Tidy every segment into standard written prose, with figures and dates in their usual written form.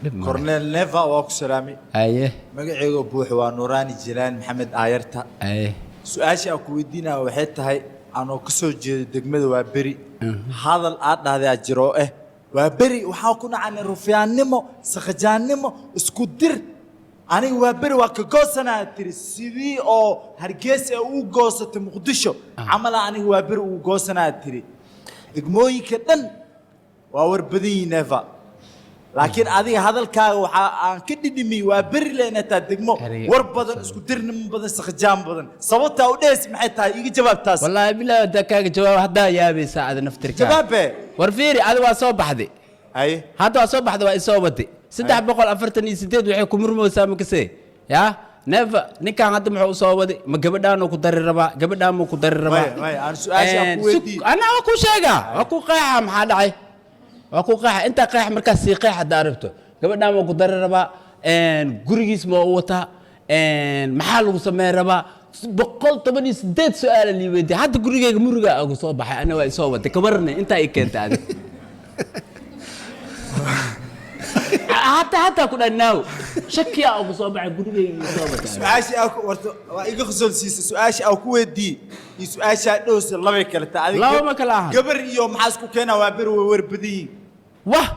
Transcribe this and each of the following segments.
Dhib male. Cornel Neva, waa ku salaamay. Haye. Magacayga buuxa waa Nuuraani Jilaan Maxamed Aayarta. Haye. Su-aasha aan ku weydiinaya waxay tahay, anoo ka soo jeeda degmada waa beri, hadal aad dhahday jiro waa beri waxaa ku nacanay rufyaannimo, sakhajaannimo, isku dir. Aniga waa beri waa ka goosanaya tiri, sidii oo Hargeysa ay u goosatay Muqdisho camala aniga waa beri uu goosanaya tiri. Degmooyinka dhan waa war badan yihiin, Neva, laakiin adiga hadalkaaga waxaa aan ka dhidhimiyey waa beri le inay tahay degmo war badan, isku dirnimo badan, sakhajaan badan. Sababtaa u dhehes maxay tahay? Iga jawaab taas. Wallaahi bilahi, haddaa kaaga jawaab haddaa yaabaysaa ada naftirkaa. Jawaabe. War fiiri, adi waa soo baxday. Haye. Hadda waa soo baxday, waa isoo waday. 348 waxay ku murmaysaa makase ya Neeva, ninkan hadda muxuu usoo waday? Ma gabadhaanuu ku dari rabaa? Gabadhaan muu ku dari rabaa? Maya, maya, aan su-aasha aan ku weydiiyo. Anaa waa ku sheegaa, waa ku qeexa. Maxaa dhacay? Waa ku qeexa, intaa qeex markaas sii qeex haddaa rabto. Gabadhaan waa ku dari rabaa, gurigiis ma u wataa, maxaa lagu sameyn rabaa? 118 su-aala lii weydiiyey. Hadda gurigeyga murigaa ugu soo baxay, ana waa isoo waday. Kabarne intaa i keentay adig hataa ku dhan naaw shakiyaa ugu soo baxay gurigeyga isoo waday. Su-aasha aan ku warta waa iga khosol siisa. Su-aasha aan ku weydiiyey iyo su-aashaa dhowsa labay kale tahay. Adiga Laba ma kala ahan. Gabar iyo maxaa isku keenaa waa beri way war badan yihiin? Wah,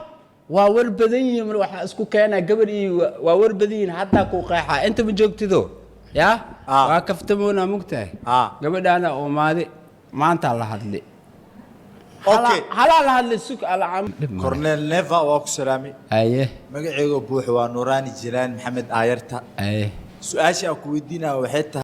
waa war badan yihiin. Mar waxaa isku keenaa gabar iyo waa war badan yihiin, hataa ku qeexaa inta ma joogtido ya. Waa kaftamoona mugtahay. Gabadhaana umaadi maantaa la hadli. Halaa la hadlay, sug alcam. Cornel Neva, waa ku salaamay. Haye. Magacayga buuxa waa Nuuraani Jilaan Maxamed Aayarta. Haye. Su-aasha aan ku weydiinaya waxay tahay